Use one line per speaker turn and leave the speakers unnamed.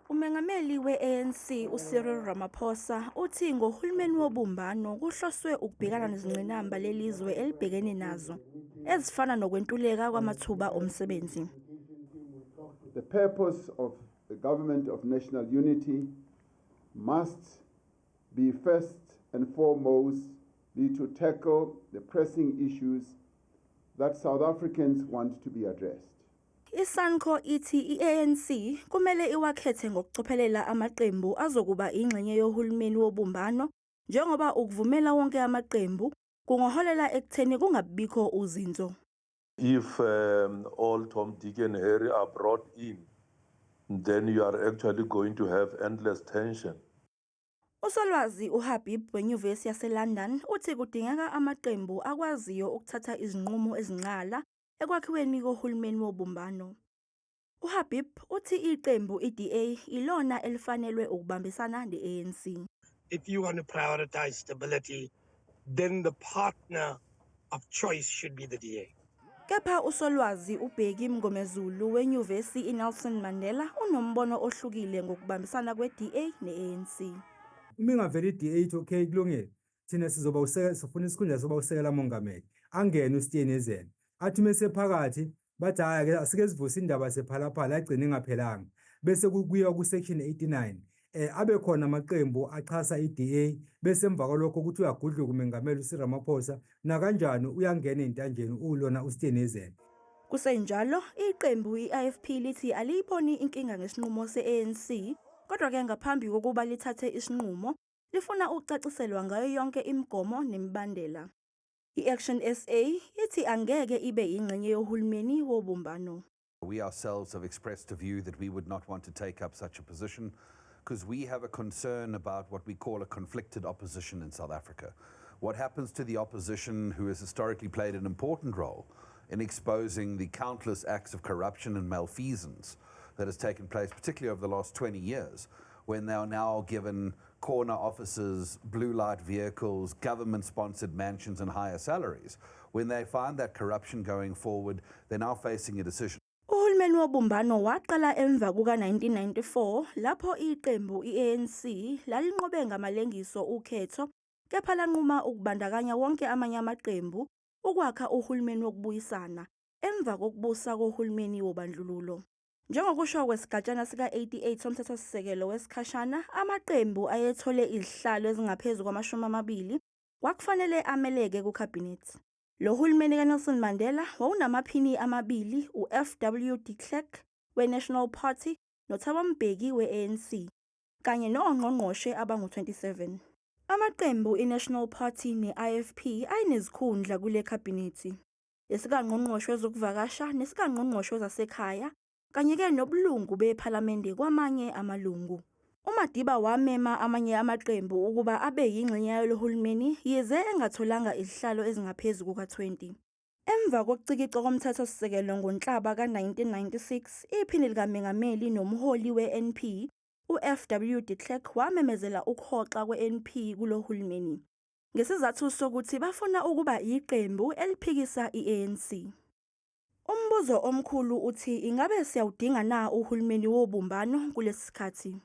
Umengameli we-ANC uCyril Ramaphosa uthi ngohulumeni wobumbano kuhloswe ukubhekana nezingqinamba lelizwe elibhekene nazo ezifana nokwentuleka kwamathuba omsebenzi.
The purpose of the government of national unity must be first and foremost be to tackle the pressing issues that South Africans want to be addressed.
ISANCO ithi i-ANC kumele iwakhethe ngokucophelela amaqembu azokuba ingxenye yohulumeni wobumbano njengoba ukuvumela wonke amaqembu kungaholela ekutheni kungabikho uzinzo.
If all Tom, Dick, and Harry are brought in, then you are actually going to have endless tension.
Usolwazi uHabib weNyuvesi yaseLondon uthi kudingeka amaqembu akwaziyo ukuthatha izinqumo ezinqala ekwakhiweni kohulumeni wobumbano. UHabib uthi iqembu iDA ilona elifanelwe ukubambisana ne-ANC.
If you want to prioritize stability, then the partner of choice should be the DA.
Kepha usolwazi uBheki Mngomezulu weNyuvesi iNelson Mandela unombono ohlukile ngokubambisana kwe-DA ne-ANC.
Uma ingavela i-DA ithi, "Okay, kulungile, thina sizoba sifuna isikhundla soba usekela mongameli," angene uSteenhuisen, athi mese phakathi bathi, "Hhayi ke, asike sivuse indaba sePhalaphala," agcine ingaphelanga, bese kuyiwa ku-section 89, abe khona amaqembu axhasa i-DA, bese emva kwalokho ukuthi uyagudluka umengameli uCyril Ramaphosa, nakanjani uyangena ey'ntanjeni ulona uSteenhuisen.
Kusenjalo, iqembu i-IFP lithi aliyiboni inkinga ngesinqumo se-ANC, kodwa-ke ngaphambi kokuba lithathe isinqumo, lifuna ukucaciselwa ngayo yonke imigomo nemibandela. I-Action SA ithi angeke ibe ingxenye yohulumeni wobumbano.
We ourselves have expressed a view that we would not want to take up such a position because we have a concern about what we call a conflicted opposition in South Africa. What happens to the opposition who has historically played an important role in exposing the countless acts of corruption and malfeasance that has taken place, particularly over the last 20 years, when they are now given corner offices, blue light vehicles, government sponsored mansions, and higher salaries? When they find that corruption going forward, they're now facing a decision.
Uhulumeni wobumbano waqala emva kuka-1994 lapho iqembu i-ANC lalinqobe ngamalengiso ukhetho kepha lanquma ukubandakanya wonke amanye amaqembu ukwakha uhulumeni wokubuyisana emva kokubusa kohulumeni wobandlululo. Njengokusho kwesigatshana sika-88 soMthethosisekelo wesikhashana, amaqembu ayethole izihlalo ezingaphezu kwama-20 kwakufanele ameleke kukhabhinethi. Lo hulumeni kaNelson Mandela wawunamaphini amabili, u-FW de Klerk we-National Party noThabo Mbeki we-ANC, kanye nongqongqoshe abangu-27. Amaqembu i-National Party ne-IFP ayenezikhundla kule khabhinethi, esikangqongqoshe wezokuvakasha nesikangqongqoshe wezasekhaya, kanye-ke nobulungu bephalamende kwamanye amalungu. UMadiba wamema amanye amaqembu ukuba abe yingxenye yalo hulumeni yize engatholanga izihlalo ezingaphezu kuka-20. Emva kokucikicwa komthethosisekelo ngoNhlaba ka-1996, iphini likamengameli nomholi we-NP, u-FW de Klerk, wamemezela ukuhoxa kwe-NP kulo hulumeni, ngesizathu sokuthi bafuna ukuba iqembu eliphikisa i-ANC. Umbuzo omkhulu uthi ingabe siyawudinga na uhulumeni wobumbano kulesi sikhathi?